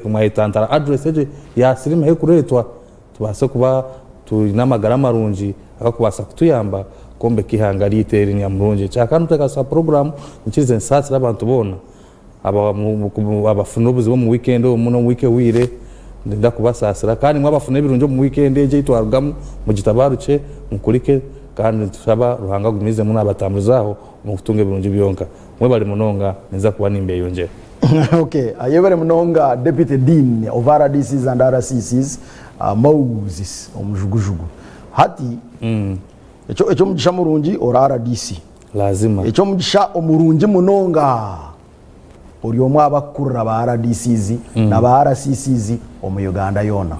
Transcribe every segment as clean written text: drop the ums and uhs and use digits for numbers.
Mwayetantara address egyo ya sirimu ahu erikureetwa tubaase kuba twine amagara marungi agakubaasa kutuyamba kwombeka eihanga ryaitu eri nyamurungi. Ekyakana nituteekateeka puroguraamu nyikirize nsaasire abantu boona abafuna obuzibu omu wiikendi omu n'omu wiiki ehweire niinyenda kubasaasira kandi imwe abafuna ebirungi omu wiikendi egi ei twarugamu mugitabaarukye mukurike kandi nitushaba Ruhanga agumizemu naabatambuza aho omu kutunga ebirungi byonka. Mwebare munonga ninza kuba nimbeyongyera. Ok, ayebare munonga Deputy Dean of RDCs and RCCs Moses Omujugujugu. Hati ekyo ekyomugisha murungi ori RDC. Lazima. Ekyomugisha omurungi munonga ori omwe aha bakukurira ba RDCs na ba RCCs omu Uganda yoona.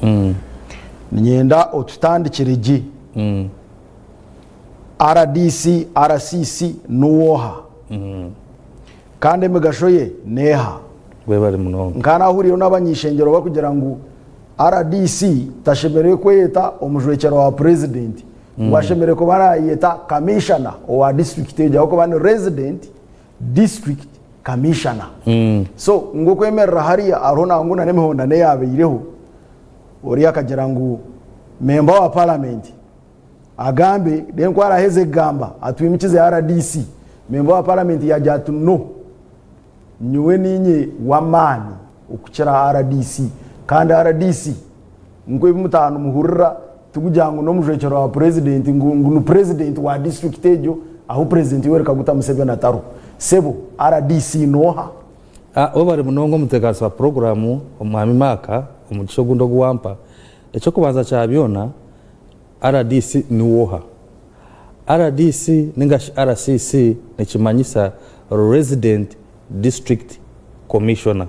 Niinyenda otutandikire gye. Rdc, RCC niwe oha? Kandi emigasho ye neeha? Webare munonga. Nka nahuriireho n'abany'ishengyero barikugira ngu rdc tashemereire kweyeta omujwekyerwa wa purezidenti ngu ashemereire kuba nayeyeta kamishana owa disiturikiti egyo ahabw'okuba ni resident district commissioner. So ngu okwemerera hariya hariho nangwa n'emihondano eyabaireho oriya akagira ngu memba wa paramenti agambe then ku araheze kugamba atwimukize rdc member wa parliament yagira ati no nyowe ninye wamaani okukira rdc kandi rdc nkwebi mutaha nimuhurira tikugira ngu nomujwekyerwa wa president ngu ngu ni president wa district egyo ahu president Yoweri Kaguta Museveni atariho sebo rdc noha? Webare munonga omuteekateesi wa puroguraamu Omwami Mark omugisha ogundi ogu wampa. Eky'okubanza kya byona, Rdc niwe oha? Rdc ninga shi RCC nikimanyisa Resident District Commissioner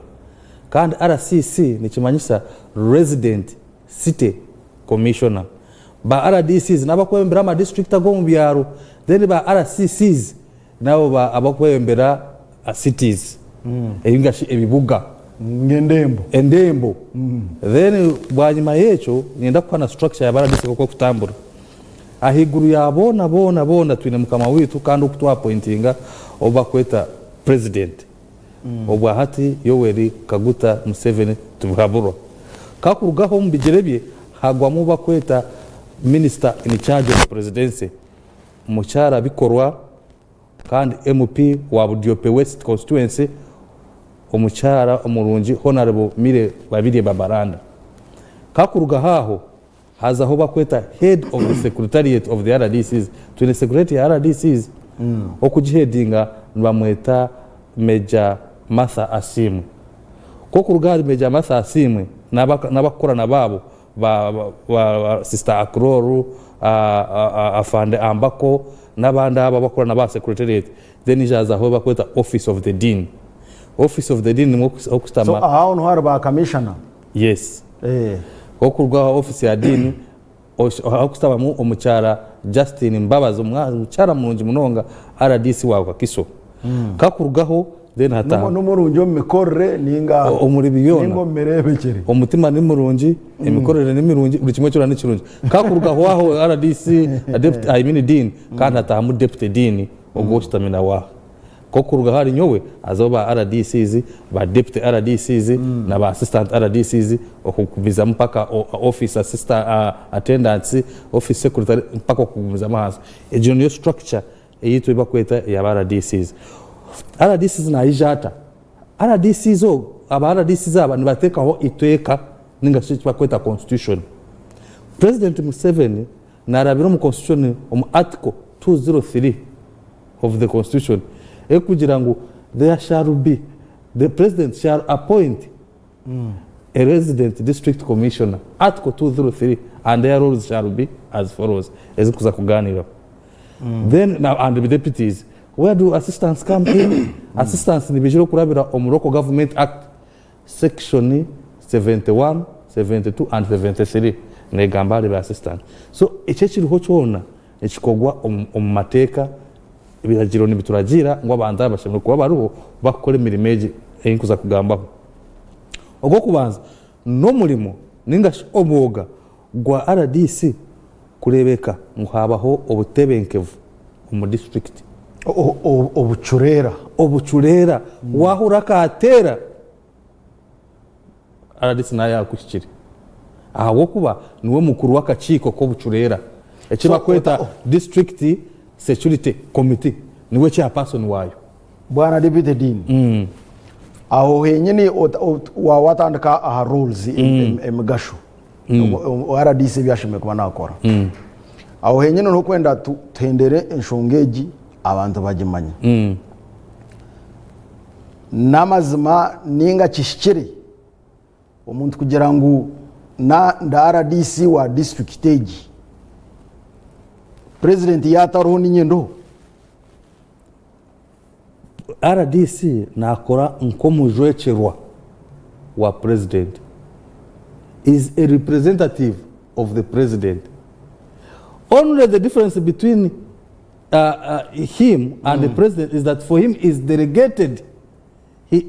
kandi RCC nikimanyisa Resident City Commissioner. Ba RDCs n'abakwebembera ama district ag'omu byaro then ba RCCs n'abo abakwebembera cities ninga shi ebibuga. Endembo. Endembo. Then bwanyima y'ekyo niinyenda kukuha na structure ya ba RDC oku erikutambura. Ahaiguru ya boona boona boona twine mukama waitu kandi ou twa appointinga ou barikweta president. Obwa hati Yoweri Kaguta Museveni Tibuhaburwa. Kakurugaho omu bigyere bye hagwamu ou barikweta minister in charge of presidency Mukyara Bikorwa Kandi MP wa Budiope West Constituency omukyara omurungi Honarable Milly Babirye Babalanda. Kakurugaho aho hazaho bakweta Head of the Secretariat of the RDCs, twine Secretariat ya RDCs, okugihedinga nibamweta Major Martha Asiimwe. Kokuruga ahari Major Martha Asiimwe nabakukora na baabo ba ba Sister Akror, Afande Ambako n'abandi abo abakora nabo aha secretariat then ija haza ahu bakweta office of the dean. Office of the dean nimwo So okushutama. aho niho hari ba commissioner? Yes. Eh. Okuruga aha office ya dean ahakushutamamu omukyara Justine Mbabazi omukyara murungi munonga RDC wa Wakiso. Kakurugaho then hataha. Nimurungi omu mikorere ninga Omuri byona. Ninga omu mireebekyere? Omutima ni murungi, emikorere ni mirungi, buri kimwe kyona ni kirungi. Kakurugaho aho RDC, deputy, I mean Dean, kandi hatahamu Deputy Dean ogwo oshutami nawe aha. Kokurugaho ahari nyowe hazaho ba RDCs, ba Deputy RDCs na ba Assistant RDCs okugumizamu mpaka office assistant, attendants, office secretary mpaka okugumizamu ahansi. Egyo niyo structure Ei turibakweta eya ba RDCs. RDCs naija ata? RDCs ogu, aba RDCs aba nibateekaho eiteeka ninga shi eki barikweta constitution. President Museveni narabira omu constitution omu article 203 of the constitution erikugira ngu there shall be, the president shall appoint a resident district commissioner, article 203 and their roles shall be as follows ezikuza kuganiraho. Then na and the deputies where do assistants come in? Assistants nibaijira okurabira omu local government act section 71, 72 and 73 negamba ahari ba assistant. So ekyo ekiriho kyona nikikorwa omu mateeka, ebiragiro nibituragiira ngu abantu aba bashemereire kuba bariho bakukora emirimo egi ei nkuza kugambaho. Ogw'okubanza n'omurimo ninga shi omwoga gwa rdc kureebeka ngu haabaho obutebenkevu omu disiturikiti. Obucureera. Obucureera. Waahurira akateera. Rdc nayo yaakuhikire ahabw'okuba niwe mukuru w'akakiiko k'obucureera eki barikweta District Security Committee niwe chairperson waayo. Bwana Deputy Dean, aho henyini waaba watandika aha roles emigasho rdc ebi ashemereire kuba nakora, aho henyini niho orikwenda tuhendere enshonga egi abantu bagimanye. N'amazima ninga kihikire omuntu kugira ngu ndi rdc wa disiturikiti egi, purezidenti yaaba atariho niinye ndiho? Rdc nakora nk'omujwekyerwa wa purezidenti, is a representative of the president. Only the difference between him and the president is that for him is delegated, he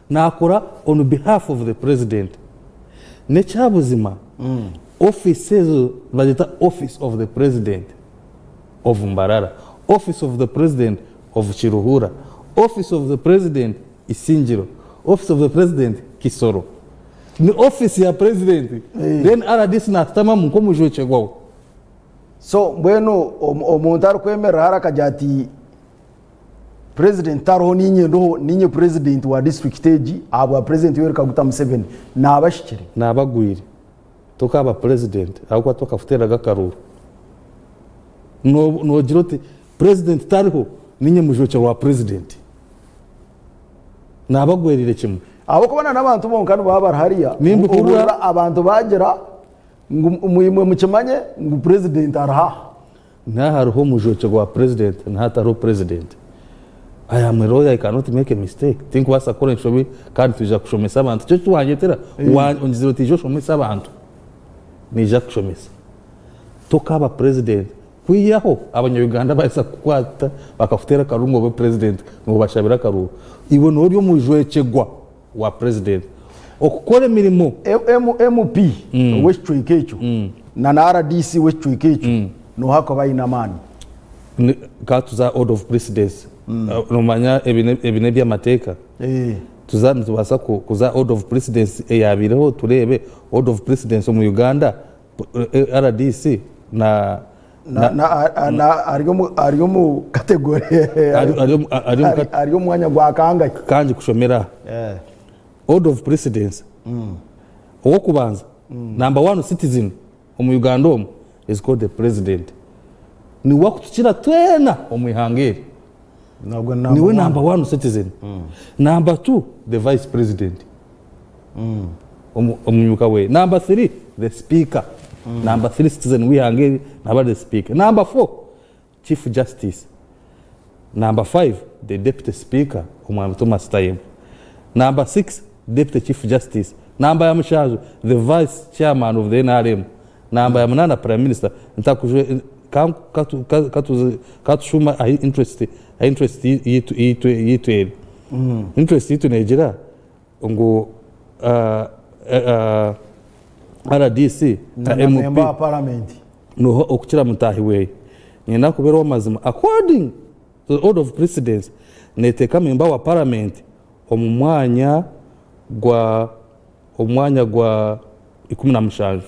nakora on behalf of the president. N'ekyabuzima office ezo nibazeta office of the president of Mbarara, office of the president of Kiruhura, office of the president Isingiro, office of the president Kisoro. Ni office ya president then rdc nashutamamu nk'omujwekyerwa we. So mbwenu omuntu arikwemerera hare akagira ati purezidenti tariho niinye ndiho, niinye purezidenti wa disiturikiti egi ahabwa purezidenti Yoweri Kaguta Museveni, naaba ahikire? Naaba agwire. Tokaaba purezidenti ahabw'okuba tokakuteeraga akaruuru. Noogira oti purezidenti tariho, niinye mujwekyerwa wa purezidenti. Naaba agweriire kimwe. Ahabw'okuba na n'abantu bonka nibaba bari hariya, ohurira abantu baagira Ngu imwe mukimanye ngu purezidenti ari aha. Niha hariho omujwekye gwa purezidenti niha hatariho purezidenti. I am a lawyer I cannot make a mistake. Tinkubaasa kukora enshobi kandi twija kushomesa abantu. Nikyo eki wanyetera ongizire oti ija oshomese abantu. Niija kushomesa. Tokaaba purezidenti kwihaho abanya Uganda baaheza kukukwata bakakuteera akaruru ngu obe purezidenti nobashabira akaruru. Iwe nooba ori omujwekyegwa wa purezidenti okukora emirimo. MP ow'ekicweka ekyo na na rdc w'ekicweka ekyo nooha akuba aine amaani? Ka tuze aha order of precedence. Noomanya ebi n'eby'amateeka. Tuza nitubaasa kuza aha order of precedence eyaabaireho tureebe order of precedence omu Uganda Rdc na Ari omu category ari omu mwanya gwa kangahi? Kangi kushomera aha. Order of precedence ow'okubanza number one citizen omu Uganda omu is called the president. Niwe akutukira twena omu ihanga eri. Niwe number one citizen. Number two the vice president. Omumyuka we. Number 3 the speaker. Number 3 citizen w'eihanga eri naaba ari the speaker. Number 4 chief justice. Number 5 the deputy speaker omwami Thomas Tayebwa. Number 6 deputy chief justice. Namba ya mushanju the vice chairman of the nrm. Namba ya munaana prime minister. Ntakujwe katushuume ahu interest ahu interest yitu yitu eri. Interest yitu negira ngu rdc na Na MP member wa paramenti. noha okukira mutaahi weye. Niinyenda kubeera ow'amazima according to the order of precedence neteeka member wa paramenti omu mwanya gwa omu mwanya gwa 17.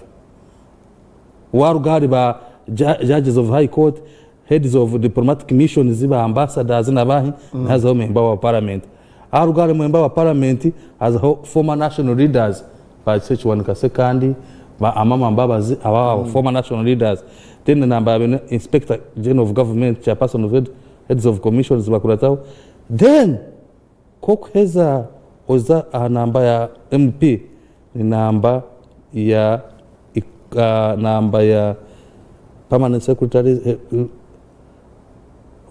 Waaruga ahari ba judges of high court, heads of diplomatic missions, ba ambassadors na baahi, nihazaho member wa parliament. Aharuga ahari member wa parliament hazaho former national leaders ba Kiwanuka Ssekandi, ba Amama Mbabazi, abo aba former national leaders. Then namba ya bina inspector general of government, chairperson of heads of commissions bakurataho. Then Ku okuheza oza aha namba ya MP ni namba ya namba ya permanent secretary,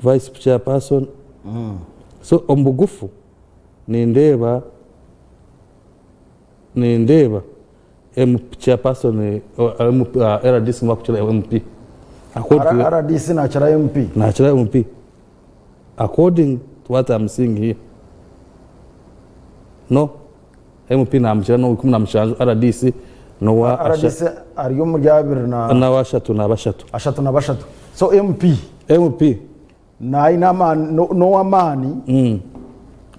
vice chairperson. So omu bugufu nindeeba nindeeba MP chairperson MP RDC niwe arikukira MP. RDC nakira MP? Nakira MP. According to what am seeing here no MP namukira no 17 RDC nowa RDC ari omuri abiri na nawa ashatu na bashatu. Ashatu na bashatu. So MP MP naine amaani nowamaani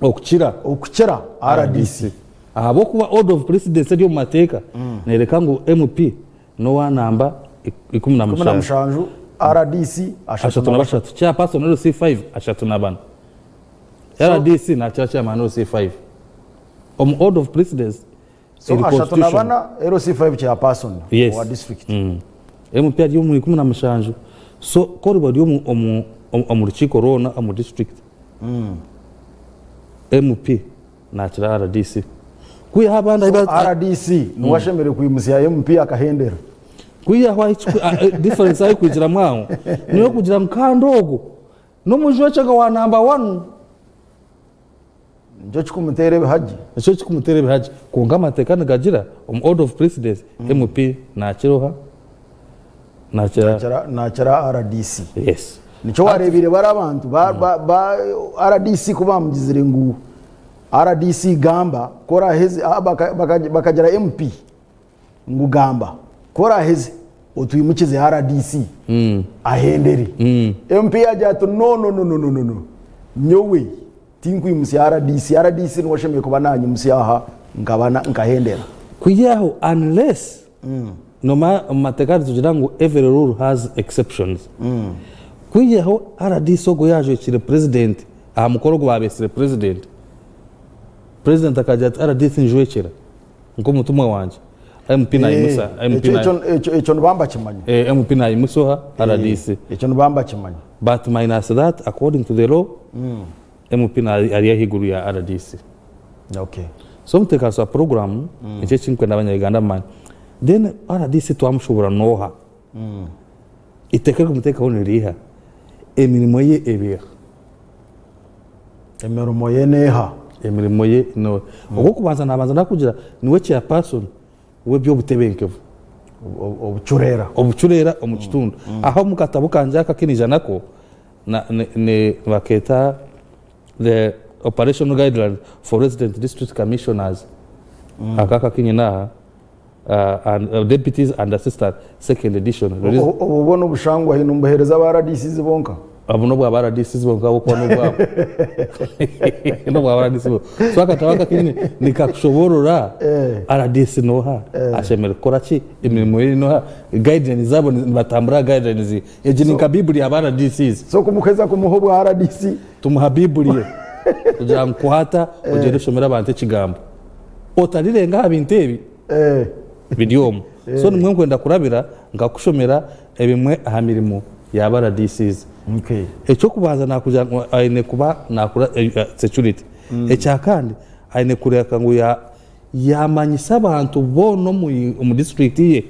okukira okukira RDC. Ahabw'okuba order of precedence eri omu mateeka neyoreka ngu MP n'owa namba 17. 17, RDC 33. Chairperson LC5 34. RDC nakira chairman LC5 omu order of precedence So eri constitution. 34 LC5 chairperson Yes. owa district. MP ari omu 17 so ku oriba ori omu omu omu rukiiko rwona omu district MP nakira RDC. Kwihaho abandi So RDC niwe ashemereire kwimutsya MP akahendera. Kwihaho ahi difference ahu erikwijiramu aho niyo kugira ngu kandi ogwo n'omujwekyerwa wa namba wani. Nikyo kikumuteera ebihagi. Nikyo kikumuteera ebihagi. Kwonka amateeka nigagira omu order of precedence MP nakira oha? Nakira. Nakira RDC. Yes. Nikyo wareebire bari abantu ba, ba, ba RDC ku bamugizire ngu RDC gamba ku oraheze ah, baka- baka- bakagira MP ngu gamba ku oraheze otwimukize RDC ahendere. MP yagira ati no no no no no no no nyowe tinkwimutsya RDC, RDC niwe oshemereire kuba nanyimutsya aha nkaba na- nkahendera. Kwihaho unless Noomanya omu mateeka nitugira ngu every rule has exceptions. Kwihaho rdc ogwo yaajwekire president aha mukoro ogu baabeetsire president, president akagira ati rdc njwekyera nk'omutumwa wangye, MP naimusa, MP Ekyo- na- ekyo- ekyo- ekyo nibaba nibakimanya. MP naimusa oha rdc. Ekyo nibaba nibakimanya. But minus that according to the law, MP ari ahaiguru ya rdc. Okay. So omuteekateesi wa puroguraamu nikyo eki ndikwenda abanya-Uganda bamanye. Then rdc twamushubura n'oha? Eiteeka erikumuteekaho niriiha? Emirimo ye eba eha? Emirimo ye n'eha? Emirimo ye n'oha? Ogw'okubanza naabanza naakugira niwe chairperson w'eby'obutebenkevu. Obucureera. Obucureera omu kitundu. Aha omu katabo kangye aka aku naija nako, nibakeeta The Operational Guidelines for Resident District Commissioners, aka aku nyine aha, and Deputies and Assistants, Second Edition. Obu bwo n'obushangwa haine nibuheereza aba RDCs bonka? Obu n'obwa ba RDCs bonka ahabw'okuba n'obwabo. N'obwa RDC bonka. So akatabo aka aku nyine nikakushoboorora RDC n'oha, ashemereire kukora ki, emirimo ye n'oha, guidelines zaabo nibatambura aha guidelines ziiha. Egi ni nka Baiburi ya ba RDCs. So ku mukuheza kumuha obwa RDC. Tumuha Baiburi ye kugira ngu kwata ogyende oshomere abantu ekigambo. Otarirenga aha bintu ebi biri omu. So nimwo nkwenda kurabira nkakushomera ebimwe aha mirimo ya ba RDCs. Eky'okubanza nakugira ngu aine kuba nakora security. Ekyakandi aine kureebeka ngu yamanyisa abantu boona omu disiturikiti ye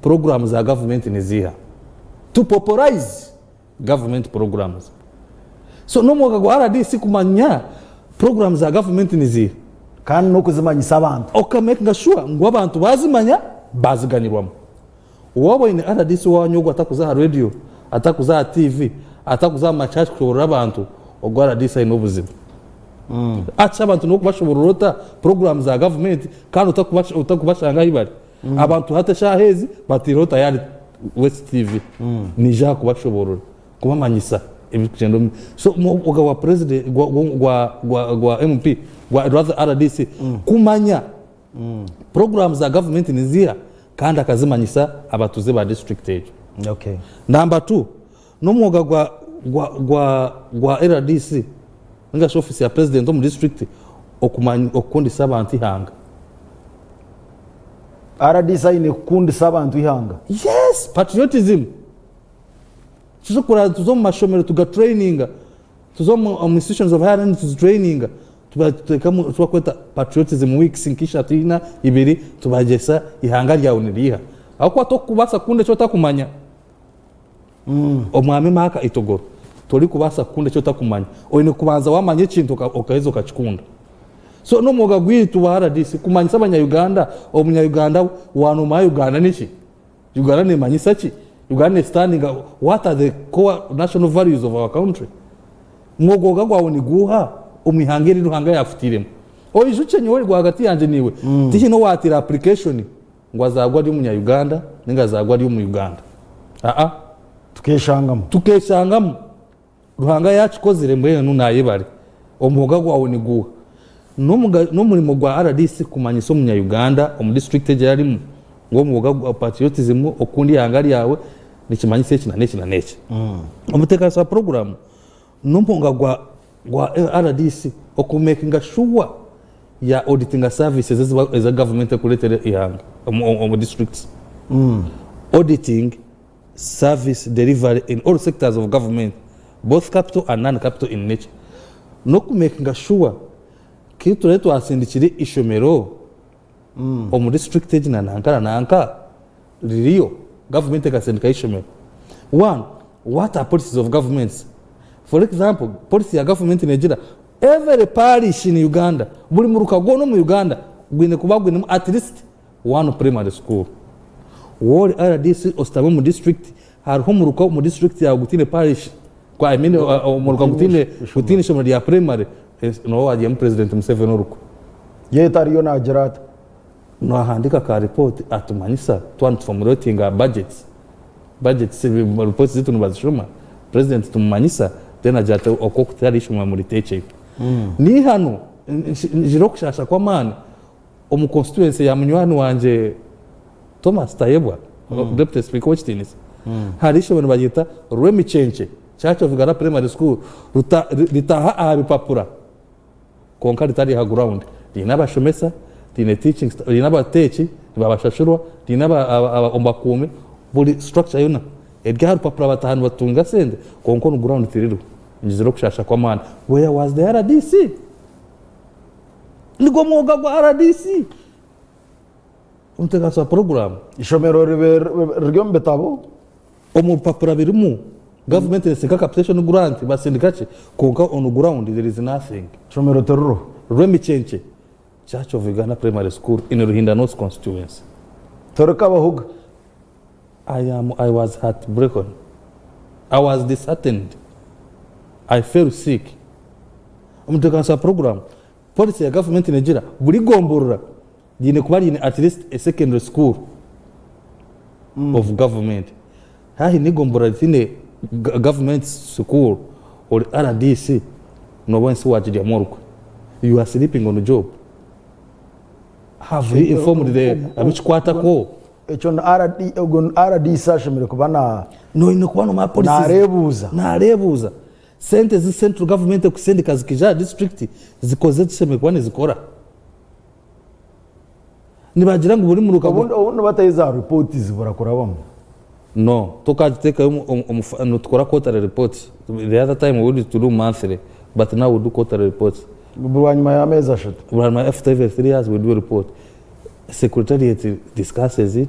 puroguraamu za gavumenti niziiha. To popularize government programs. So n'omwoga gwa rdc kumanya puroguraamu za gavumenti niziiha. Kandi n'okuzimanyisa abantu. Okamakinga sure ngu abantu baazimanya, baaziganyirwamu. Waaba oine rdc waanyu ogwo atakuza aha rediyo, atakuza aha TV, atakuza aha machachi kushoboorora abantu, ogwo rdc aine obuzibu. Hati shi abantu n'okubashoboorora ota puroguraamu za gavumenti kandi otakubashanga ahu bari? Abantu hati eshaaha ezi bataireho tayari West TV neija aha kubashoboorora, kubamanyisa ebirikugyenda omu So omwoga gwa president gwa gwa gwa gwa MP gwa rather rdc kumanya puroguraamu za gavumenti niziiha kandi akazimanyisa abatuuze ba disiturikiti egyo. Okay. Namba tu, n'omwoga gwa gwa gwa gwa rdc ninga shi ofiisi ya purezidenti omu disiturikiti okumanya okukundisa abantu eihanga. Rdc aine kukundisa abantu eihanga. Yes! Patriotism. Tuza tuza omu mashomero tugatraininga, tuza omu institutions of higher learning tuzitraininga, tubateekamu ekibarikweta patriotism weeks nk'ishatu, ina, ibiri, tubagyesa eihanga ryawe niriiha. Ahabw'okuba torikubaasa kukunda eki otakumanya. Omwami Mark Itogoro, torikubaasa kukunda eki otakumanya. Oine kubanza wamanya ekintu okaheza okakikunda. So n'omwoga gwaitu wa rdc kumanyisa abanya-Uganda, omunya-Uganda waaba noomanya Uganda niki? Uganda nemanyisa ki? Uganda ne standinga what are the core national values of our country? Mwogoga gwawe niguuha omu ihanga eri Ruhanga yakutiiremu? Oijukye nyowe rwagati yangye naiwe tihaine owateire application ngu azaarwe ari omunya Uganda ninga azaarwe ari omu Uganda. Aa. Tukeshangamu. Tukeshangamu. Ruhanga yakikozire mbwenu nayebare. Omwoga gwawe niguuha? N'omurimo gwa rdc kumanyisa omunya Uganda omu district egi arimu ngu omwoga gwa patriotism, okukunda eihanga ryawe nikimanyisa eki na n'eki na n'eki. Omutebeekanisa wa puroguraamu n'omwoga gwa gwa rdc okumekinga shuwa ya auditinga services ezi gavumenti erikureetera eihanga omu districts. Auditing service delivery in all sectors of government both capital and non-capital in nature n'okumekinga shuwa ku turabe twasindikire eishomero omu district egi na nanka na nanka ririyo gavumenti ekasindikayo eishomero. One, what are policies of governments? For example, policy ya gavumenti negira every parish in Uganda, buri muruka gwona omu Uganda gwine kuba gwinemu at least one primary school. Waaba ori rdc oshutami omu district, hariho omuruka omu district yaawe gutaine parish, I mean omuruka gutaine gutaine ishomero rya primary, nooba waagiihamu president Museveni orukwe. Yeeta ariyo naagira ata? Naahandiika ka report atumanyisa twaba nituformulatinga budgets, budgets reports zaitu nibazishoma, president tumumanyisa then agira ati okwo kutari ishomero muriteekyeyo. Niihano ngira okushaasha kw'amaani Omu constituency ya munywani wangye Thomas Tayebwa, Deputy Speaker ow'ekitiinisa, hariho eishomero nibaryeta Rwemikyenkye Church of Uganda Primary School ritaaha aha bipapura kwonka ritari aha ground. Riine abashomesa, riine teaching staff, riine abateeki nibabashashurwa, riine abakuumi, buri structure yoona eri aha rupapura bataaha nibatunga sente kwonka on ground tiririho. Ngizire okushaasha kw'amaani. Where was the RDC? Nigwo mwoga gwa rdc omutebeekanisa wa puroguraamu. Eishomero ribe riri omu bitabo. Omu bipapura birimu gavumenti nesindika capitation grant basindika ki kwonka on ground there is nothing. Eishomero tiririho. Rwemikyenkye Church of Uganda Primary School in Ruhinda North Constituency. Torikabahuga. I am I was heartbroken I was disheartened I fell sick Omutebeekanisa wa puroguraamu Policy ya gavumenti negira buri gomborora ryine kuba ryine at least a secondary school of government. Haahi n'egomborora ritiine government school ori rdc nooba ensi wagiryamu orukwe. You are sleeping on job. Have you informed the abikikwatako? Ekyo ni RD ogwo ni rdc ashemereire kuba na Noine kuba nomanya policies. Nareebuuza. Nareebuuza. Sente ezi central government ekusindika zikaija aha district zikoze ekishemereire kuba nizikora? Nibagira ngu buri muruka Obundi obundi batayo za report zibura kurabamu. No, tokagiteekayo omu nitukora quarterly reports. The other time we used to do monthly but now we do quarterly reports. Bwanyima y'ameezi ashatu. Bwanyima after every 3 years we do a report. Secretariat discusses it,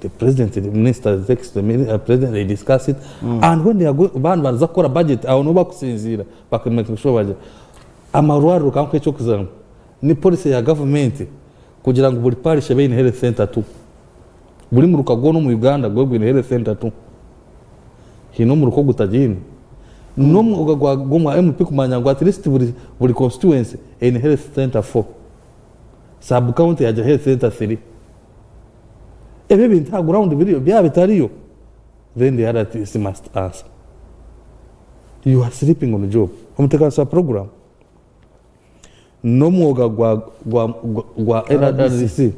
the president, the minister takes the president, they discuss it. And when they are going, baaba nibaza kukora budget, aho niho bakusinziira baka making sure bagira. Amarwariro kankuhe eky'okuzamu, ni policy ya government kugira ngu buri parish ebe eine health center tu. Buri muruka gwona omu Uganda gube gwine health center tu. Haine omuruka ogutagiine? N'omwoga gwa gw'omwa MP kumanya ngu at least buri buri constituency eine health center four. Sub county yagira health center three. Ebyo ebintu aha ground biriyo byaba bitariyo then the RTC must answer. You are sleeping on job. Omutebeekanisa wa program n'omwoga gwa gwa gwa RDC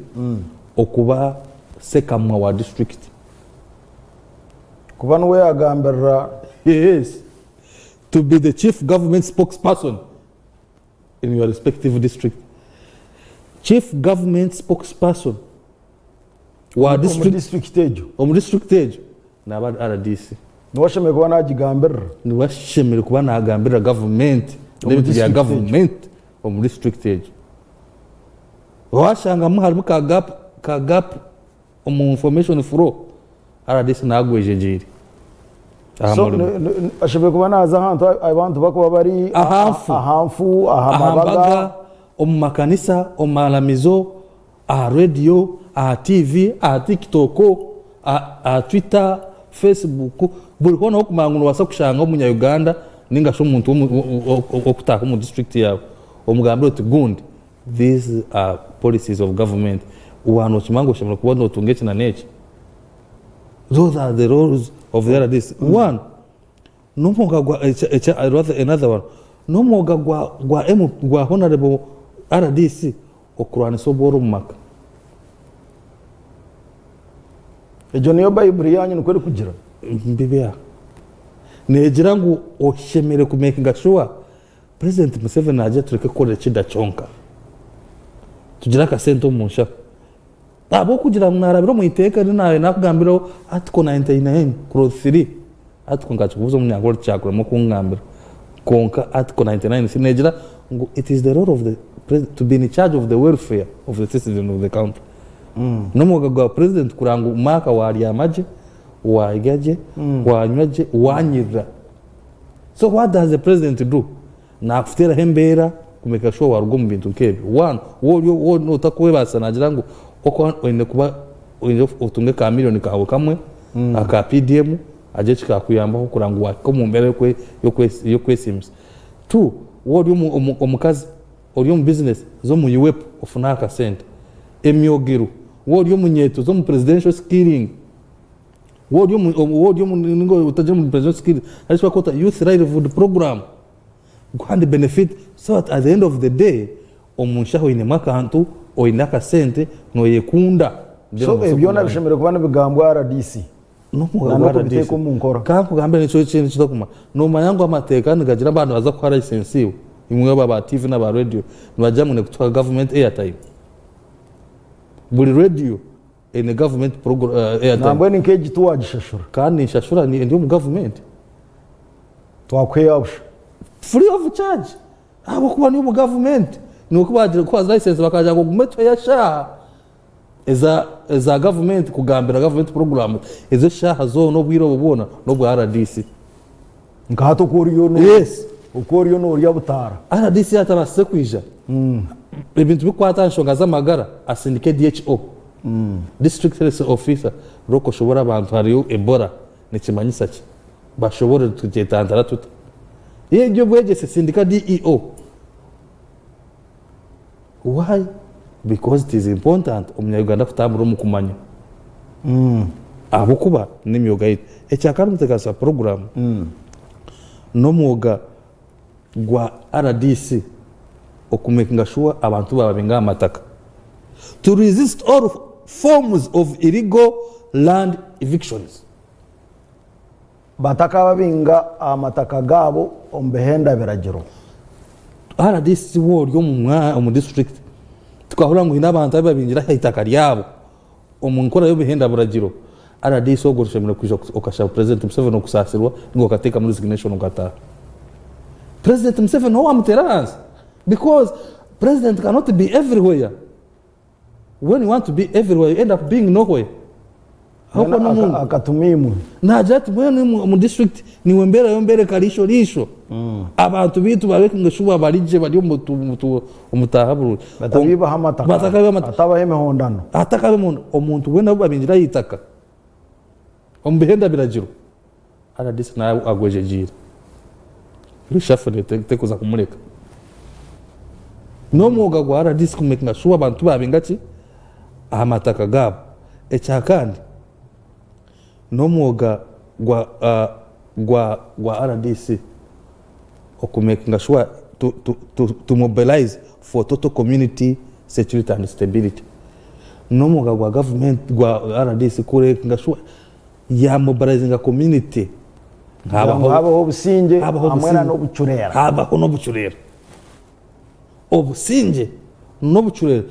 okuba sekamwa wa district. Kuba niwe yagambirira. Yes. To be the chief government spokesperson in your respective district. Chief government spokesperson wa Omu district district egyo. Omu district egyo naaba ari RDC. Niwe ashemereire kuba nagigambirira. Niwe ashemereire kuba nagambirira gavumenti Omu n'ebintu bya district egyo. gavumenti omu district egyo. Washangamu harimu ka gap, ka gap omu information flow, rdc nagwejegyeire aha So, murimo. ashemereire kuba naaza ahantu abantu bakuba bari Aha nfu. aha nfu, aha Aha mabaga. mbaga, omu makanisa, omu maramizo, aha rediyo, aha tiivi, aha tiktok, aha twitter, Facebook, buri hoona ah'okumanya ngu noobaasa kushanga omunya Uganda ninga shi omuntu orikutaaha omu disiturikiti yaawe omugambire oti gundi these are policies of government waaba nookimanya ngu oshemereire kuba nootunga eki na n'eki. Those are the roles of the RDC. One, n'omwoga gwa, rather another one, n'omwoga gwa, gwa, gwa Honourable. RDC okurwanisa obworo omu maka. Egyo niyo Baiburi yaanyu nikwo erikugira? Mbibi aha. Neegira ngu oshemereire ku makinga sure President Museveni naagira tureke kukorera ekida kyonka. Tugire akasente omu nshaho. Ahabw'okugira ngu naarabira omu iteeka eri naabaire naakugambireho Article 99 clause 3, Article nkakikubuuza omunyankore tikyakuremwa kungambira, kwonka Article 99 3 neegira ngu it is the role of the president to be in charge of the welfare of the citizens of the country. N'omwoga gwa president kureba ngu Mark waaryama gye, waarya gye, waanywa gye, waanyirira. So what does the president do? Nakuteeraho embeera ku makinga sure waruga omu bintu nk'ebyo. One, waaba ori otarikwebaasa naagira ngu okuba oine kuba oine otunge ka million kaawe kamwe aka PDM agire eki kaakuyambaho kureba ngu waahika omu mbeera y'okwesiimisa. Two, waaba ori omukazi ori omu bizinesi za omu UWEP ofune akasente. Emyogero, waaba ori omunyeeto za omu presidential skilling. Waaba ori omu waaba ori omu ninga otagire omu presidential skills hariho eki barikweta youth livelihood program go and benefit so that at the end of the day omu nshaho oinemu akantu, oine akasente, noyekunda then So obaase ebi byona kugamba. bishemereire kuba nibigambwa RDC N'omugabe na wa n'okubiteeka RDC. omu nkora. Ka nkugambire nikyo ekintu ekitarikumara. Noomanya ngu amateeka nigagira baaba nibaza kuha license iwe, imwe aba TV n'aba radio, nibagira ngu nikutuha government airtime. Buri radio Eine government airtime. Nambwenu nk'egi tiwagishashura. Kandi ninshashura ndi omu government. Twakuha eya busha. Free of charge ahabw'okuba ndi omu government. Niiwe ku baagira kuha license bakagira ngu ogume tuheyo eshaaha eza eza government kugambira government program ezo eshaaha zoona obwire obwo bwona n'obwa RDC. Nka hati oku oriyo no Yes. oku oriyo norya butaara. RDC yatabaasize kwija ebintu bikukwata aha nshonga z'amagara asindike DHO, District Health Officer, Roka oshobore abantu hariyo Ebola nikimanyisa ki? Bashoborore tugyetantara tuta? Eby'obwegyese sindika DEO. Why? Because it is important omunya Uganda kutambura omu kumanya ahabw'okuba n'emyoga yaitu. Ekyakana omutebeekanisa wa puroguraamu n'omwoga gwa rdc okumekinga shuwa abantu baababinga aha mataka to resist all forms of illegal land evictions. Batakababinga aha mataka gaabo omu bihenda biragiro. Rdc waaba ori omu district tukahurira ngu haine abantu abu babingire aha itaka ryabo omu nkora y'obuhenda buragiro, rdc ogwo oshemereire kwija okashaba President Museveni okusaasirwa ninga okateekamu resignation okataaha. President Museveni niwe waamuteera ahansi because President cannot be everywhere. When you want to be everywhere you end up being nowhere. Ahabw'okuba Mbwenu n'omuntu akatuma imwe. naagira ati mbwenu imwe omu district niiwe mbeera yo mbereka riisho riisho. Abantu baitu babe ngu shuba bari gye bari omu omu taaha burungi. Batabiibaho amataka. Batakabiibaho amataka. Hatabaho emihondano. Hatakabaho emihondano. Omuntu weena ou babingire aha itaka omu bihenda biragiro, rdc nawe agwejegyeire. Reshuffle tekuza kumureka. N'omwoga gwa rdc ku makinga sure abantu tibabinga ki aha mataka gaabo. Ekyakandi n'omwoga gwa gwa gwa rdc oku makinga sure to to to mobilize for total community security and stability. N'omwoga gwa government gwa rdc ku makinga sure ya mobilizinga community Kugira ngu habeho obusingye habaho hamwe na obusingye, n'obucureera. habaho n'obucureera. Obusingye n'obucureera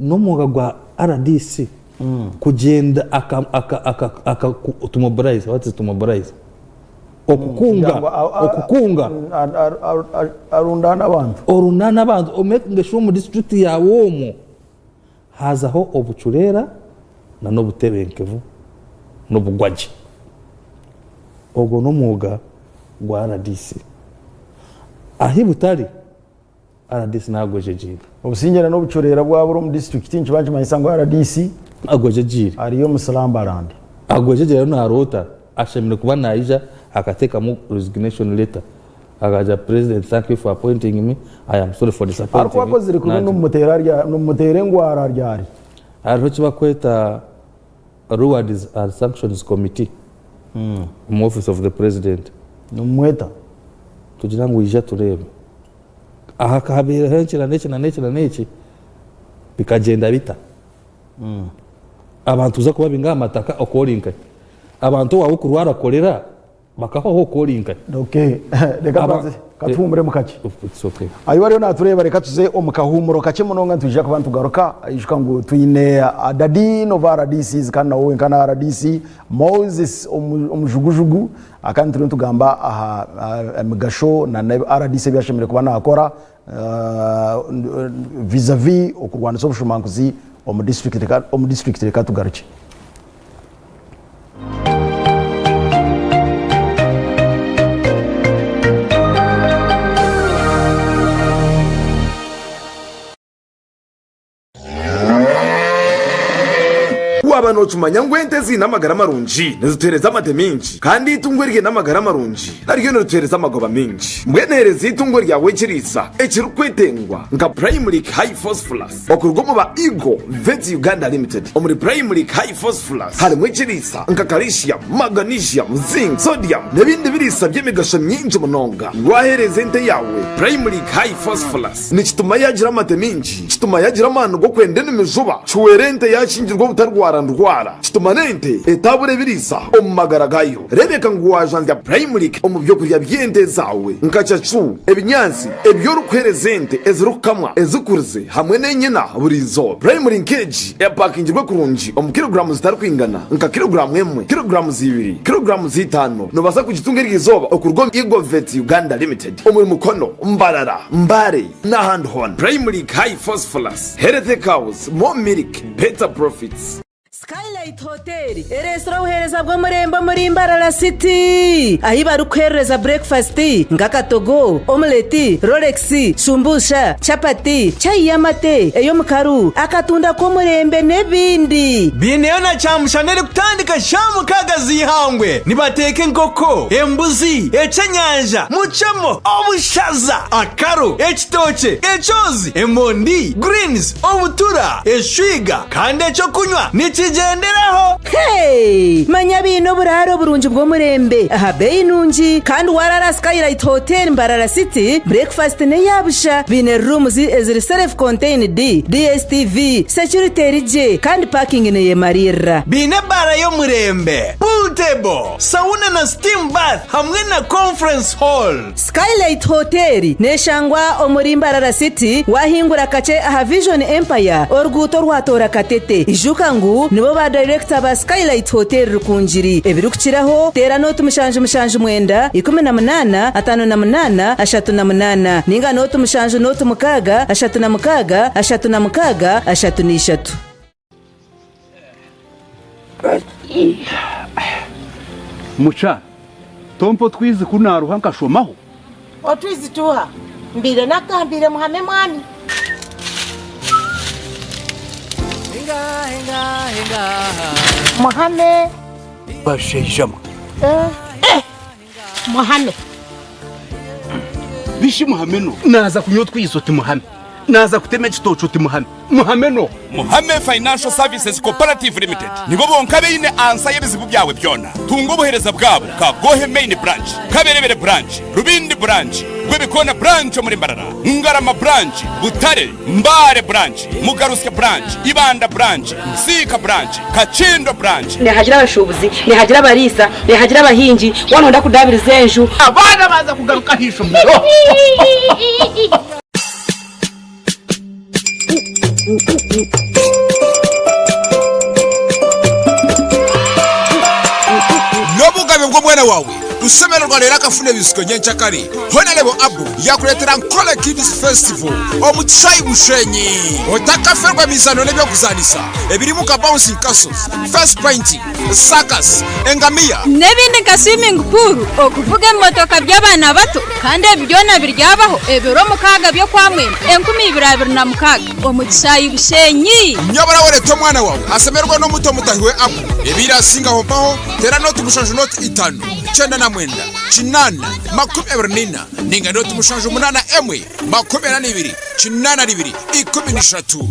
n'omwoga gwa rdc kugyenda aka aka aka aka ku to mobilize, what is to mobilize? Okukunga, Kugira ngu okukunga. Arundaane abantu. Orundaane abantu, omekinge sure omu district yaawe omwo Hazaho obucureera na n'obutebenkevu n'obugwagye. Ogwo n'omwoga gwa rdc. Ahi butari, rdc nawe agwejegyeire. Obusingye na n'obucureera bwabura omu disiturikiti nikiba nikimanyisa ngu rdc Agwejegyeire. ariyo omu Slumberland. Agwejegyeire ariyo naroota, ashemereire kuba naija akateekamu resignation letter. Akagira president thank you for appointing me, I am sorry for disappointing Arikuba akozire kubi nimumuteera engwara ryari? Hariho eki barikweta rewards and sanctions committee omu office of the president. Nimumweta? Tugira ngu ija tureebe. Aha habaireho eki na n'eki na n'eki na n'eki, bikagyenda bita? Abantu kuza kubabinga aha mataka okwo ori nkahi? Abantu owaawe okurwara korera bakahwaho okwo ori nkahi? Okay, reka Aba- tubanze katuhuumuremu kakye. It's okay. Ahi bariyo natureeba reka tuze omu kahuumuro kakye munonga nitwija kuba nitugaruka. Ijuka ngu twine the Dean of RDCs kandi nawe wenka na RDC Moses Omujugujugu kandi turiyo nitugamba aha emigasho na RDC ebi ashemereire kuba nakora vis a vis okurwanisa obushumankuzi omu disiturikiti. Reka tugarukye. Waaba nookimanya ngu ente eziine amagara marungi nizituheereza amate maingi, kandi eitungo eriine amagara marungi naryo nirituheereza amagoba maingi. Mbwenu heereza eitungo ryawe ekiriisa ekirikwetengwa nka Primelic High Phosphorus okuruga omu ba Eagle Vets Uganda Limited. Omuri Primelic High Phosphorus harimu ekiriisa nka calcium, magnesium, zinc, sodium n'ebindi biriisa by'emigasho mingi munonga. Waheereza ente yaawe Primelic High Phosphorus, Nikituma yaagira amate maingi, kituma yaagira amaani g'okwenda enimi juba, kihwera ente yaakingirwa obutarwara ndwara, kituma n'ente etaabura ebiriisa omu magara gaayo. Reebeka ngu waajwanzya Primulic omu by'okurya by'ente zaawe nka cacu, ebinyaatsi ebi orikuheereza ente ezirikukamwa, ezikurize hamwe n'enyina buri izooba. Primulic nk'egi epakingirwe kurungi omu kiroguraamu zitarikwingana nka kiroguraamu emwe, kiroguraamu ibiri, kiroguraamu itaano. Noobaasa kugitunga eryo izooba okuruga omu Eagle-Vet Uganda Limited omuri Mukono, Mbarara, Mbale n'ahandi hoona. Primary High Phosphorus, Healthy Cows, More Milk, Better Profits. Skylight Hotel ereetsire obuheereza bw'omurembe omuri Mbarara City ahi barikukuheerereza burekifasiti nk'akatogo, omuleti, rolex, shumbusha, chapati, chai y'amate, ey'omukaru, akatunda k'omurembe n'ebindi. Baineyo na kyamushana erikutandika shaaha mukaaga z'eihangwe. Nibateeka enkoko, embuzi, ekyenyanja, mucemo, obushaza, akaro, ekitookye, ekyozi, emondi, greens, obutura, eshwiga kandi eky'okunywa nikigyenderaho. Hey! Manya baine oburaaro burungi bw'omurembe aha beeyi nungi kandi waaraara Skylight Hotel Mbarara City, breakfast n'eya busha. Baine rooms eziri self contained, DSTV, security eri gye kandi parking neyemariirira. Baine ebaara y'omurembe, pool table, sauna na steam bath hamwe na conference hall. Skylight Hotel neshangwa omuri Mbarara City wahingura kakye aha Vision Empire oruguuto orwatoora Katete. Ijuka ngu nibo ba Director ba Skylight Hotel Rukungiri. Ebirikukiraho teera nooti 779 18 58 38 ninga nooti 7 nooti 6 36 36 33. Mukyara, tompa otwizi ku naaruha nkashomaho? Otwizi tuuha? Mbaire nakugambiire muhame mwami. Muhame. Bashaija mwe. Muhame. Bishi muhame no. Naaza kunywa otwizi oti muhame. Naaza kutema ekitookye oti muhame. Muhame no. Muhame Financial Services Cooperative Limited nibo bonka abaine ansa y'ebizibu byawe byona. Tunga obuheereza bwabo Kagohe Main Branch, Kaberebere Branch, Rubindi Branch, Rwebikoona Branch omuri Mbarara, Ngarama Branch, Butare, Mbale Branch, Mugarusya Branch, Ibanda Branch, Nsiika Branch, Kakindo Branch. Nihagira abashuubuzi, nihagira abariisa, nihagira abahingi, waaba nooyenda kudaabiriza enju. Abaana baaza kugaruka aha ishomero. N'obugabe bw'omwana waawe kushemererwa reero akafuna ebisiko nyenkyakare. Honarebo Abu yakureetera Nkole Kids Festival omu kishaayi Bushenyi. Otakafeerwa emizaano n'eby'okuzaanisa ebirimu nka bouncing castles, face painting, circus, engamiya. N'ebindi nka swimming pool, okuvuga ebimotoka by'abaana bato kandi ebi byona biryabaho ebiro mukaaga by'Okwamwenda 2026 omu kishaayi Bushenyi. Nyabura we reeta omwana waawe ashemererwe n'omuto mutahi we Abu. Ebirasingaho mpaho teera nooti mushanju nooti itaano 99 8 24 ninga nooti mushanju munaana emwe 42 82 13.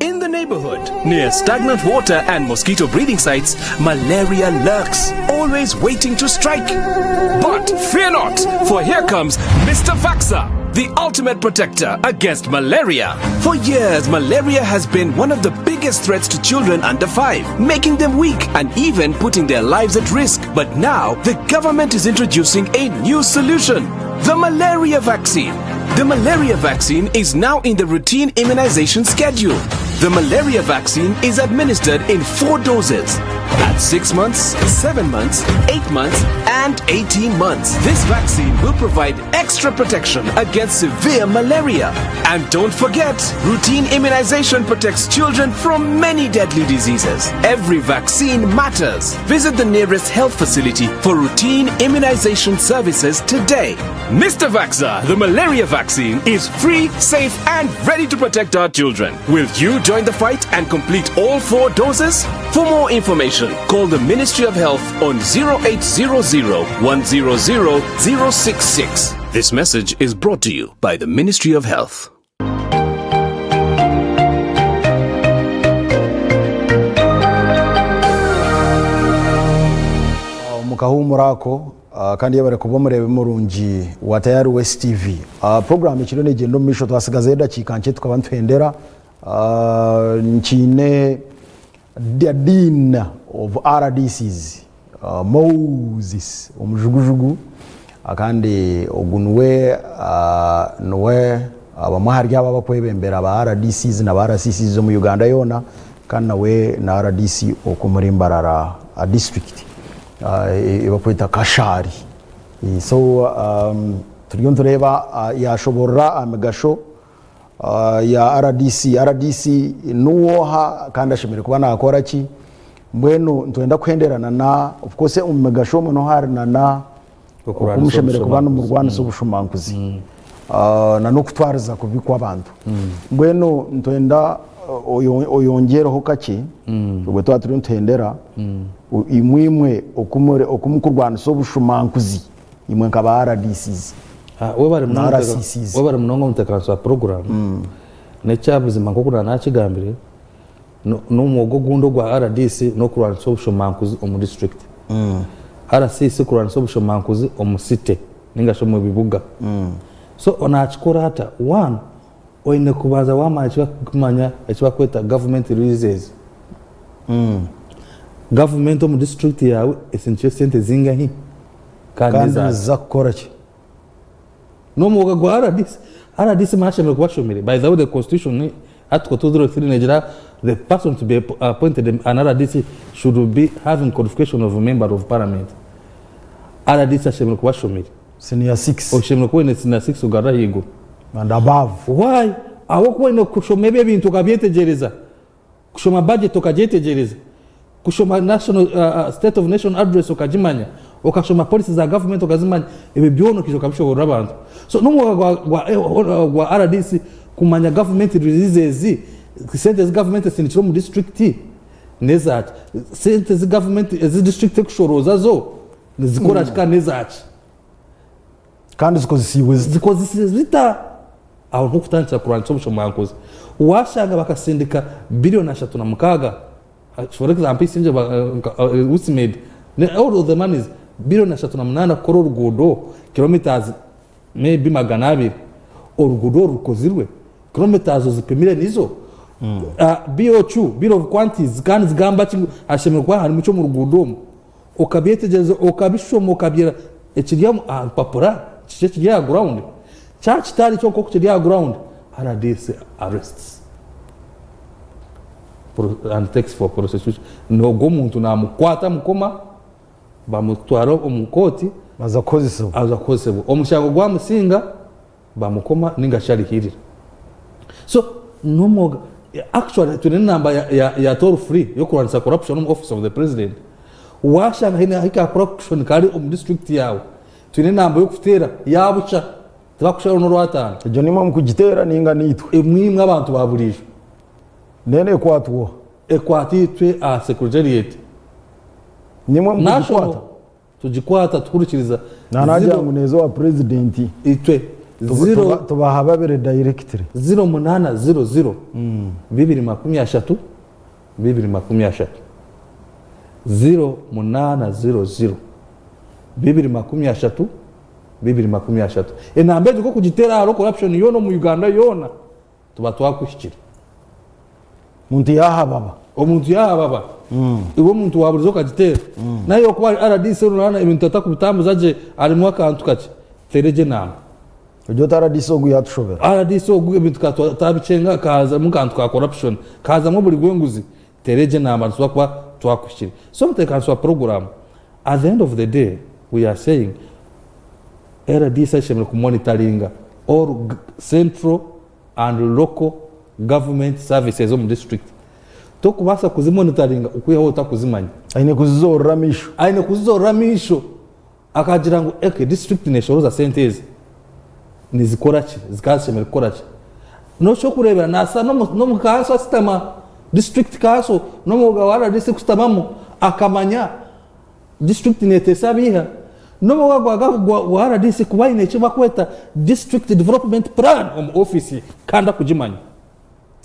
In the neighborhood, near stagnant water and mosquito breeding sites, malaria lurks, always waiting to strike. But fear not, for here comes Mr. Vaxa the ultimate protector against malaria. For years, malaria has been one of the biggest threats to children under 5, making them weak and even putting their lives at risk. But now, the government is introducing a new solution the malaria vaccine. The malaria vaccine is now in the routine immunization schedule. The malaria vaccine is administered in four doses at 6 months, 7 months, 8 months, and 18 months. This vaccine will provide extra protection against severe malaria. And don't forget, routine immunization protects children from many deadly diseases. Every vaccine matters. Visit the nearest health facility for routine immunization services today. Mr. Vaxa, the malaria vaccine, is free, safe, and ready to protect our children. Will you join the fight and complete all four doses? For more information, call the Ministry of Health on 0800 100 066. This message is brought to you by the Ministry of Health. Omu kahuumuro ako kandi yebare kuba omureebi murungi wa Tayari West TV. Puroguraamu ekiriyo neegyenda omu maisho twasigazayo edakiika nkye tukaba nituhendera. Nkiine The Dean of RDCs, Moses Omujugujugu kandi ogu niwe niwe bamwe ahari abo abakwebembera ba RDCs na ba RCCs omu Uganda yoona kandi nawe na RDC okwo omuri Mbarara district ei bakweta Kashari. So turiyo nitureeba yashoborora aha migasho ya rdc. Rdc niwe oha kandi ashemereire kuba nakora ki? Mbwenu nitwenda kuhenderana na of course omu migasho omwo niho hari na na oku mushemereire kuba nimurwanisa obushumankuzi na n'okutwariza kubi kw'abantu. Mbwenu nitwenda oyongyereho kakye obwe twaba turiyo nituhendera imwe imwe oku mukurwanisa obushumankuzi. Imwe nka ba RDCs Webare na munonga RCCs. Webare munonga omutekanisa wa puroguramu. N'ekyabuzima nk'oku naanakigambire, n'omwoga ogundi ogwa RDC n'okurwanisa obushomankuzi omu disiturikiti. RCC kurwanisa obushomankuzi omu site ninga shi omu bibuga. So naakikora ata? One, oine kubanza waamanya eki barikumanya eki barikweta government releases. Gavumenti omu disiturikiti yaawe esindikire esente zingahi? Kandi niziza kukora ki? N'omwoga gwa rdc. Rdc manya ashemereire kuba ashomire. By the way the constitution article 203 negira the person to be appointed an rdc should be having qualification of member of parliament. Rdc ashemereire kuba ashomire. Senior 6. Oshemereire kuba oine senior 6 kugarura ahaiguru. And above. Why? Ahabw'okuba oine kushoma ebi ebintu okabyetegyereza. Kushoma budget okagyetegyereza, kushoma national state of nation address okagimanya, okashoma policy za government okazimanya, ebyo byona okaija okabishoborora abantu. So n'omwoga gwa, gwa, gwa rdc kumanya government releases, sente ezi government esindikire omu district n'ezaki, sente ezi government ezi district erikushorooza zo nizikora ki kandi n'ezaki. Kandi zikozesiibwe zita? Zikozesiibwe zita? Aho niho okutandikira kurwanisa obushomankuzi. Waashanga bakasindika biliyoni 36, for example Isingye Usmed, all of the monies, biliyoni 38 kukora oruguudo kilometres maybe 200, oruguudo oru rukozirwe? Kilometres ozipimire nizo? BOQ, Bill of Quantities, zikaba nizigamba ki ngu hashemereire kuba harimu ki omu ruguudo omu? Okabyetegyereza, okabishoma, okabyera ekiri aha rupapura kiki ekiri aha ground. Kyaba kitari kyo nk'oku kiri aha ground, rdc arrests and takes for prosecution. Ogwo omuntu namukwata amukoma, bamutwara omu kooti, Aza kukozesebwa. Aza kukozesebwa. Omushango gwamusinga, bamukoma ninga shi arihiirira. So n'omwoga, actually twine enamba ya, ya, ya toll free y'okurwanisa corruption omu office of the president. Washanga haine ahi ka corruption kari omu district yaawe, twine enamba y'okuteera ya busha, tibakusharaho n'orwataano. Egyo nimwe mukugiteera ninga niitwe? Imwe abantu ba buriijo. Then ekwatwa oha? Ekwata itwe aha secretariat. Nimwe mukugikwata? Tugikwata tuhurikiriza. Nanagira ngu neeza owa purezidenti. Itwe ziro. Tubahababire directly. 0800 230 230. 0800 230 230. Enamba egyo nk'okugiteera hariho corruption yoona omu Uganda yoona tuba twakuhikire. Omuntu yahababa. Omuntu yahababa. Iwe omuntu wa burijo okagiteera. Naye okuba ari RDC orunana ebintu atakubitambuza gye harimu akantu kakye, teera egyo enamba. Ogyo oti RDC ogu yatushobera. RDC ogu ebintu ka twabikyenga kahazamu akantu ka corruption, kahazamu oburi bw'enguzi, teera egyo enamba nituba kuba twakuhikire. So omuteekanisi wa puroguraamu, at the end of the day we are saying RDC ashemereire kumonitaringa all central and local government services omu district. Tokubaasa kuzimonitaringa okwihaho otakuzimanya. Aine kuzizoorera amaisho. Aine kuzizoorera amaisho. Akagira ngu ok district neshoroza sente ezi nizikora ki? Zikaba zishemereire kukora ki? N'ekyokureebera naasa n'omu kanso asitama, district kanso n'omwoga wa rdc kusitamamu akamanya district neteesa abiiha. N'omwoga gwa rdc kuba aine eki bakweta district development plan omu office ye kandi akugimanya.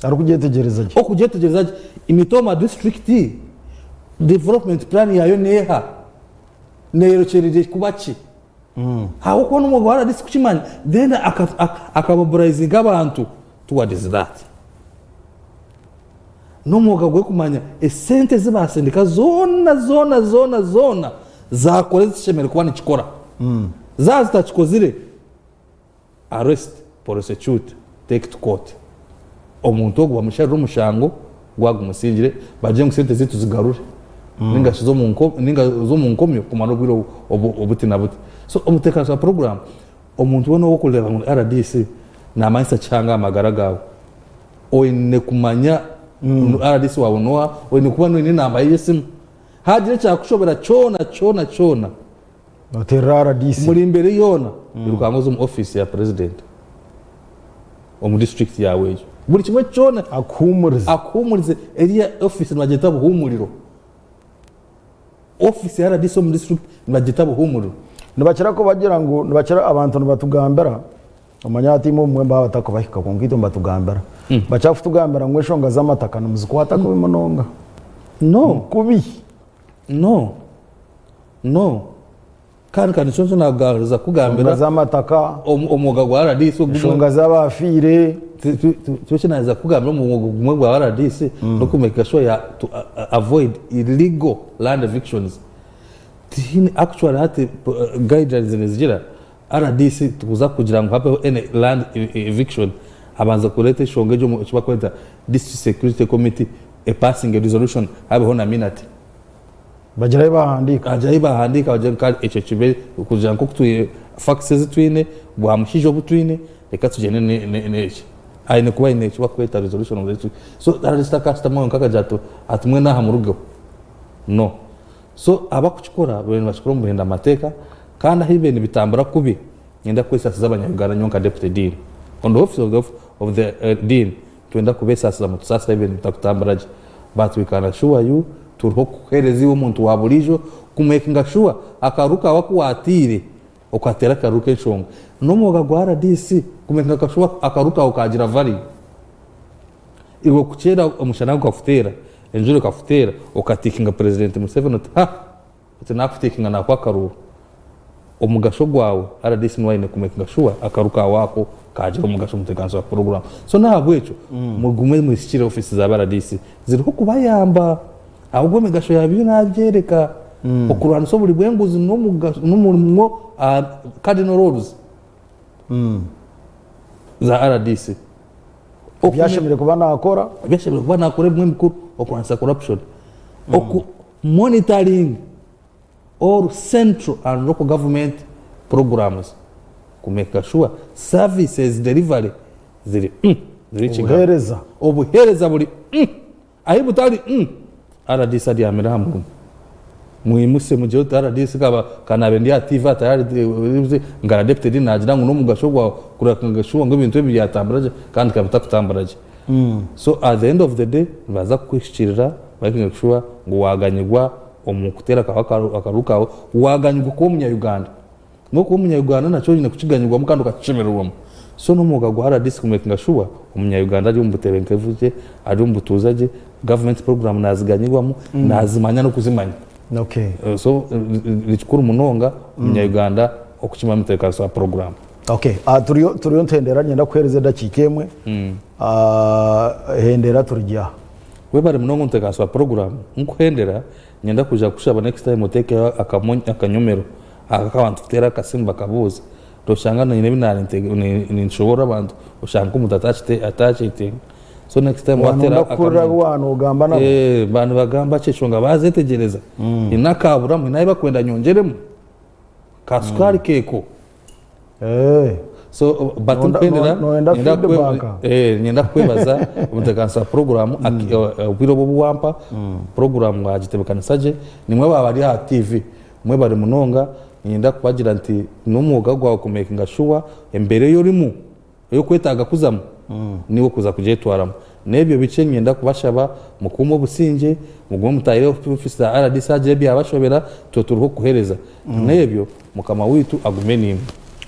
Arikugyetegyereza gye. Okugyetegyereza gye. Mitooma district development plan yaayo neeha? Neeyorekyerire kuba ki? Ahabw'okuba n'omwoga wa rdc kukimanya then akamobilizinga abantu towards that. N'omwoga gwe kumanya esente ezi baasindika zoona zoona zoona zoona zaakora ezi zishemereire kuba nikikora. Zaaba zitakikozire, Arrest, prosecute, take to court. Omuntu ogwo bamusharire omushango gwagumusingire bagire ngu sente zeitu zigarure ninga shi ninga z'omu nkomyo kumara obwire obuti na buti. So omuteekanisa wa puroguraamu omuntu weena ow'okureeba ngu ni rdc naamanyisa kihanga aha magara gaawe, oine kumanya rdc waawe n'oha, oine kuba oine enamba ye y'esimu. Haagira ekyakushobera kyona kyona kyona, Oteerera rdc. Muri mbere yoona irukanga oze omu ofiisi ya purezidenti omu disiturikiti yaawe egyo. Buri kimwe kyona Akuhuumurize. Akuhuumurize. Eriya ofiisi nibagyeta buhuumuriro. Ofiisi ya rdc omu disiturikiti nibagyeta buhuumuriro. Nibakira kubagira ngu nibakira abantu nibatugambira omanya hati imwe obumwe nibaba batakubahika kwonka itwe nibatugambira. Nibakira kutugambira ngu enshonga z'amataka nimuzikwata kubi munonga. No. Kubi. No. No. Kandi ka nikyo nagahuriza kugambira. Enshonga z'amataka. Omwoga gwa rdc ogumwe. Enshonga z'abafiire. Nikyo kinaheza kugambira omwoga gumwe gwa rdc n'oku makinga sure ya to avoid illegal land evictions. Tihine actually hati guidelines nizigira rdc kuza kugira ngu habeho any land eviction abanza kureeta enshonga egyo omu ekibakweta district security committee epasinge resolution habeho na minute. Bagira ahi bahandiika. Bagira ahi bahandiika bagira ngu kare ekyo kibe kugira nk'oku twine facts ezi twine, bwa mushaija obu twine, reka tugyende n'eki. Aine kuba aine eki barikweta resolution of the district. So rdc takashutama wenka akagira ati ati mwena aha murugeho. No. So abakukikora babaire nibakikora omu buhenda mateeka kandi ahi bibaire nibitambura kubi, niinyenda kwesaasiza abanya-Uganda nyowe nka Deputy Dean. On the office of the of the Dean, Nitwenda kubesaasira mutusaasire ebintu bitakutambura gye but we can assure you turiho kukuheereza iwe omuntu wa buriijo ku makinga sure akaruru kaawe aku wateire okateera akaruru k'enshonga n'omwoga gwa rdc ku makinga sure akaruru kaawe kagira value iwe kukyera omushana gukakuteera enjura ekakuteera okatikinga president Museveni oti ha Oti nakutikinga nakuha akaruuru omugasho gwawe rdc niwe aine kumakinga sure akaru kawe ako kagira omugasho omutekanisa wa puroguramu so nahabwekyo mugume muhikire office za ba rdc ziriho kubayamba ahabwokuba emigasho yabyo nabyereka okurwanisa oburi bwenguzi nomurimo cardinal roles za rdc. Ebi ashemereire kuba nakora. Ebi ashemereire kuba nakora ebimwe ebikuru okurwanisa corruption. Oku monitoring all central and local government programs ku makinga sure services delivery ziri mm ziri ekigambo. Obuheereza. Obuheereza buri mm ahi butari mm rdc abyamire aha murimo. Mwimuse mugire oti rdc kaba kanabe ndi aha TV atari ahari nka deputy dean nagira ngu nomugasho gwawe kureba sure ngu ebintu ebi byatambura gye kandi bikaba bitakutambura gye. So at the end of the day nibaza kukuhikirira making sure ngu waganyirwa omu kuteera kwawe akaruru kaawe, waganyirwa kuba omunya Uganda. N'okuba omunya Uganda nakyo oine kukiganyirwamu kandi okakishemererwamu. So n'omwoga gwa rdc kumekinga shuwa omunya Uganda ari omu butebenkevu gye, ari omu butuuza gye, government program naziganyirwamu, nazimanya n'okuzimanya. Okay. So nikikuru munonga omunya Uganda okukimanya omutebekanisa wa program. Okay. Turiyo turiyo nituhendera niinyenda kukuheereza edakiika emwe. Hendera turugye aha. Webare munonga omutebekanisa wa program. Nkuhendera, niinyenda kwija kukushaba next time oteekeho akanyomero aku abantu kuteera akasimu bakabuuza. Noshanga nyine ebi naanishoboorora abantu oshanga nk'omuntu atakyetenga. So next time Waanonda wateera kuhurira abu waanogamba nabo. Baaba nibagamba ki enshonga baazetegyereza. Haine akaaburamu, haine ahu barikwenda nyongyeremu. Ka sukaari keeko. So but Noyenda- nkwendera noyenda nyenda feedback. nyenda kukwebaza omutebeekanisa wa puroguraamu obwire obu obu wampa puroguraamu wagitebeekanisa gye. Nimwe baaba bari aha TV mwebare munonga. Niinyenda kubagira nti n'omwoga gwawe kumekinga shuwa embeera ei orimu ei orikwetaaga kuzamu niiwe orikuza kugyetwaramu. N'ebyo bikye niinyenda kubashaba mukuume obusingye, mugume mutaahire ofiisi za rdc haagira ebyabashobera itwe turiho kukuheereza. N'ebyo Mukama waitu agume naimwe.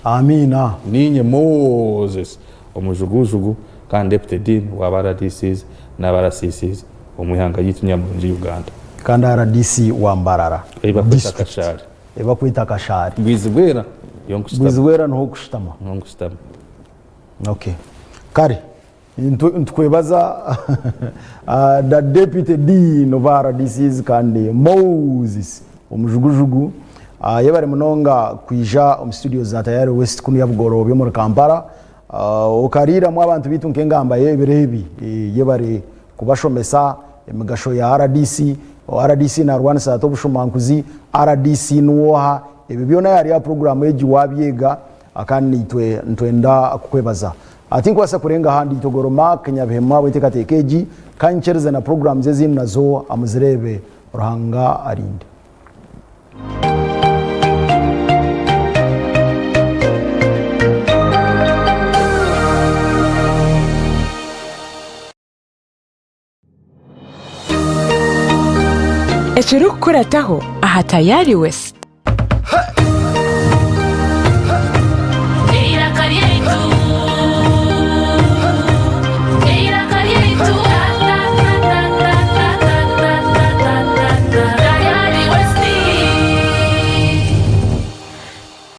Amiina. Niinye Moses omujugujugu kandi Deputy Dean w'aba RDCs n'aba RCCs omu ihanga ryaitu nyamurungi Uganda. Kandi RDC wa Mbarara Ei bakweta District. Kashaari. Ei bakweta Kashaari. Bwizibwera niho nkushutama. Bwizibwera niho okushutama. Niho nkushutama. Okay. Kare nitukwebaza the Deputy Dean of RDCs kandi Moses Omujugujugu. Yebare munonga kwija omu studio za Tayari West kunu yabugoroobi omuri Kampala. Okariiramu abantu baitu nk'engamba y'ebiro ebi. Yebare kubashomesa emigasho ya rdc, rdc narwanisa ata obushumankuzi, rdc niwe oha, ebyo byona yari aha puroguramu egi wabyega kandi naitwe nitwenda kukwebaza. Tinkubaasa kurenga aha ndiitogoro Mark Nyabihemu ahabw'enteekateeka egi, ka nyikyerize na puroguramu ezindi nazo muzireebe. Ruhanga arinde. Ekirikukurataho aha Tayari West.